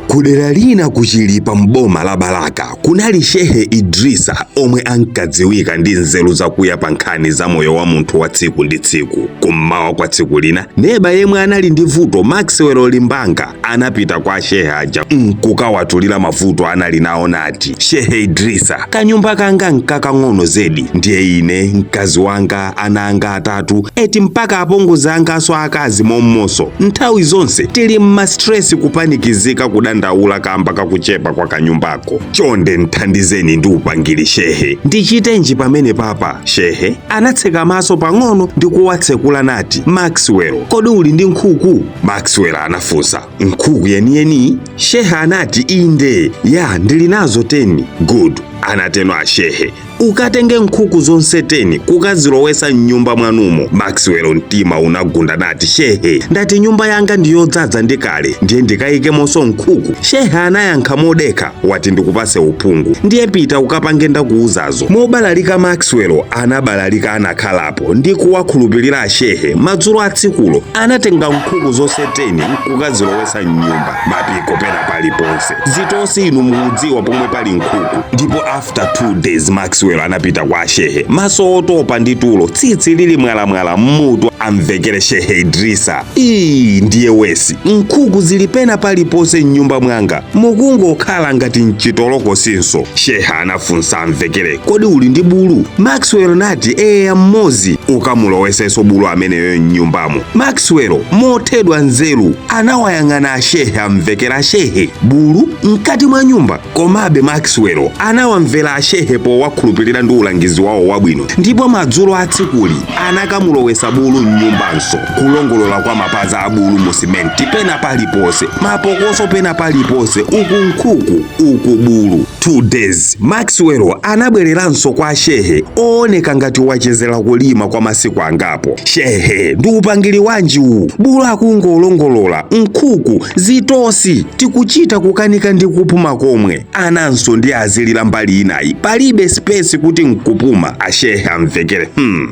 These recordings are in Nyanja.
Kudera lina kuchilipa mboma la Balaka kunali Shehe Idrisa omwe ankadziwika ndi nzeru zakuya pa nkhani za moyo wa munthu wa tsiku ndi tsiku. Kummawa kwa tsiku lina, neba yemwe anali ndi vuto Maxwell Limbanga anapita kwa Shehe aja nkukawatulira mavuto anali nawo nati, Shehe Idrisa, kanyumba kanga nkakang'ono zedi, ndiye ine, mkazi wanga, ana anga atatu, eti mpaka apongozi angaso akazi mommonso. Nthawi zonse tili mma stress, kupanikizika, kudandaula kamba kakuchepa kwa kanyumbako. Chonde nthandizeni ndi upangiri shehe, ndichitenji pamene papa? Shehe anatseka maso pang'ono ndi kuwatsekula nati, Maxwell, kodi uli ndi nkhuku? Maxwell anafunsa, nkhuku yeniyeni? Shehe anati, inde, ya ndili nazo 10. Good, anateno ashehe, ukatenge nkhuku zonse 10 kukazilowesa mnyumba mwanumo. Maxwell mtima unagunda nati, shehe, ndati nyumba yanga ndiyodzaza ndi kale, ndiye ndikayikemonso nkhuku? Shehe anayankha modekha, wati ndikupase uphungu, ndiye pita ukapange ndakuuzazo. Mobalalika Maxwell anabalalika, anakhalapo ndi kuwakhulupirira ashehe. Madzulo a tsikulo anatenga nkhuku zonse 10 nkukazilowesa mnyumba, mapiko pena paliponse, zitosi inu mukudziwa pomwe pali nkhuku. Ndipo after 2 days Maxwell anapita kwa ashehe, maso otopa ndi tulo, tsitsi lili mwalamwala mmutu, amvekere, Shehe Idrisa, iyi ndiye wesi, nkhuku zili pena paliponse mnyumba mwanga, mukungokhala ngati mchitolokosinso. Shehe anafunsa amvekere, kodi uli ndi bulu? Maxwell nati, eya, mmozi. Ukamulowesenso bulu ameneyo mnyumbamo. Maxwell mothedwa nzeru anawayang'ana ashehe amvekera, ashehe, bulu mkati mwa nyumba? Komabe Maxwell anawamvera ashehe powakhulupirira ndi ulangizi wawo wabwino, ndipo madzulo a tsikuli anakamulowesa bulu mnyumbanso. Kulongolola kwa mapazi a bulu mu simenti pena paliponse, mapokoso pena paliponse, uku nkhuku uku bulu. 2 days Maxwell anabwereranso kwa shehe ooneka ngati wachezera kulima kwa masiku angapo. Shehe, ndi upangiri wanji uwu? Bulu akungolongolola, nkhuku zitosi, tikuchita kukanika ndi kupuma komwe, ananso ndi azilira mbali inayi, palibe space kuti nkupuma. Ashehe amvekere,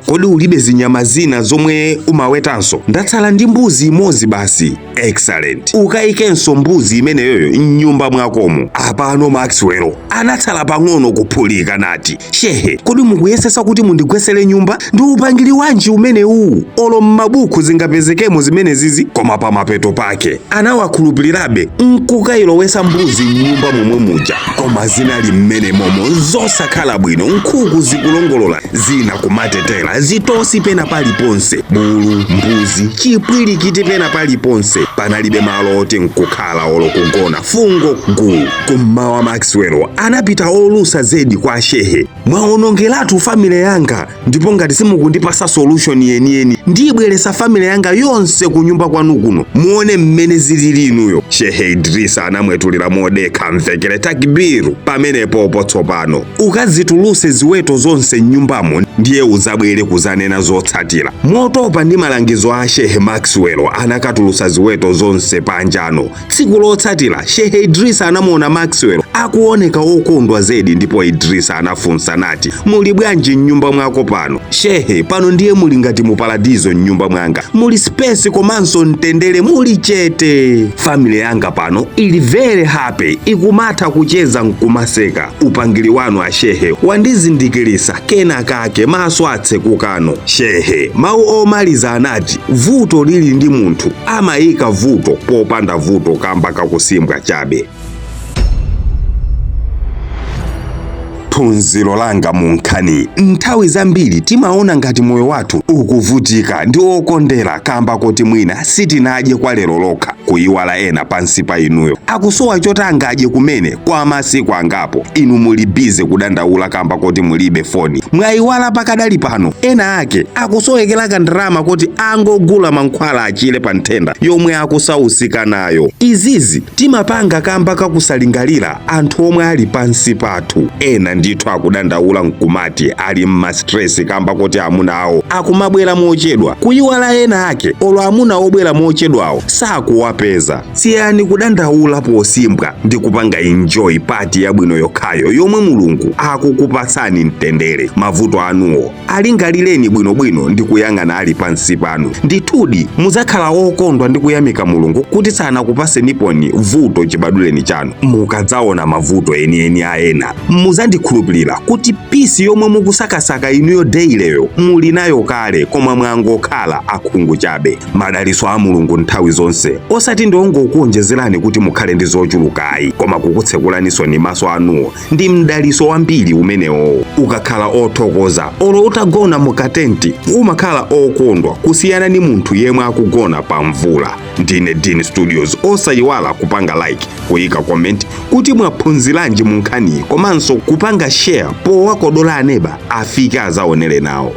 kodi ulibe zinyama zina zomwe umawetanso? Ndatsala ndi mbuzi imodzi basi. Excellent, ukayikenso mbuzi imeneyoyo mnyumba mwakomo. Apano Maxwell anatsala pang'ono kuphulika nati, shehe, kodi mukuyesesa kuti mundigwesere nyumba? Ndi upangiri wanji umenewu? Olo m'mabuku zingapezekemo zimene zizi? Koma pamapeto pake anawakhulupirirabe nkukayilowesa mbuzi mnyumba momwe muja. Koma zinali mmene momo zosakhala bwino, nkhuku zikulongolola, zina kumatetera, zitosi pena paliponse, bulu, mbuzi, chipwirikiti pena paliponse, panalibe malo oti nkukhala olo kugona, fungo guu. Kummawa Maxwell anapita olusa zedi kwa shehe, mwaonongeratu family yanga, ndipo ngati simukundipasa solution yeniyeni ndibweresa family yanga yonse ku nyumba kwanu kuno, muone mmene zilili inuyo. Shehe Idrisa anamwetulira modekha amvekere, takbiru, pamenepopo tsopano ukazituluse ziweto zonse mnyumbamo, ndiye uzabwere kuzanena zotsatira. Motopa ndi malangizo a Shehe, Maxwell anakatulusa ziweto zonse panjano. Tsiku lotsatira Shehe Idrisa anamuona Maxwell akuoneka okondwa zedi, ndipo Idrisa anafunsa nati, muli bwanji mnyumba mwako pano? Shehe, pano ndiye muli ngati mu paradizo mnyumba mwanga, muli space komanso mtendere, muli chete. Family yanga pano ili very happy, ikumatha kucheza nkumaseka. Upangiri wanu ashehe wandizindikirisa kena kake, maso atsekukano. Shehe mawu omaliza anati, vuto lili ndi munthu amayika vuto popanda vuto kamba kakusimbwa chabe. Phunziro langa mu nkhani: nthawi zambiri timaona ngati moyo wathu ukuvutika ndi okondera kamba koti mwina sitinadye kwa lero lokha, kuyiwala ena pansi pa inuyo akusowa choti angadye kumene kwa masiku angapo. Inu muli busy kudandaula kamba koti mulibe foni, mwayiwala pakadali pano ena ake akusowekera kandalama koti angogula mankhwala achire pa nthenda yomwe akusausika nayo. Izizi timapanga kamba kakusalingalira anthu omwe ali pansi pathu. Ena ndithu akudandaula nkumati ali mma stress kamba koti amuna awo akumabwera mochedwa, kuyiwala ena ake olo amuna obwera mochedwawo sakuwapeza. Mumapeza. Siyani kudandaula posimbwa ndi kupanga enjoy part yabwino yokhayo yomwe Mulungu akukupatsani mtendere. Mavuto anuwo alingalireni bwinobwino ndi kuyang'ana ali pansi panu. Ndithudi muzakhala okondwa ndi kuyamika Mulungu kuti sanakupaseniponi vuto chibadwireni chanu. Mukadzaona mavuto enieni a ena, muzandikhulupirira kuti peace yomwe mukusakasaka inuyo dailyyo muli nayo kale, koma mwangokhala akhungu chabe. Madalitso a Mulungu nthawi zonse osati ndiongokuonjezerani kuti mukhale ndi zochulukayi, koma kukutsekulaninso ni maso anuwo ndi mdaliso wambiri umenewo. Ukakhala othokoza, olo utagona mukatenti umakhala okondwa kusiyana ni munthu yemwe akugona pa mvula. Ndine Dean Studios. Osayiwala kupanga like, kuyika comment kuti mwaphunziranji mu nkhaniyi, komanso kupanga share powakodola aneba afike azaonere nawo.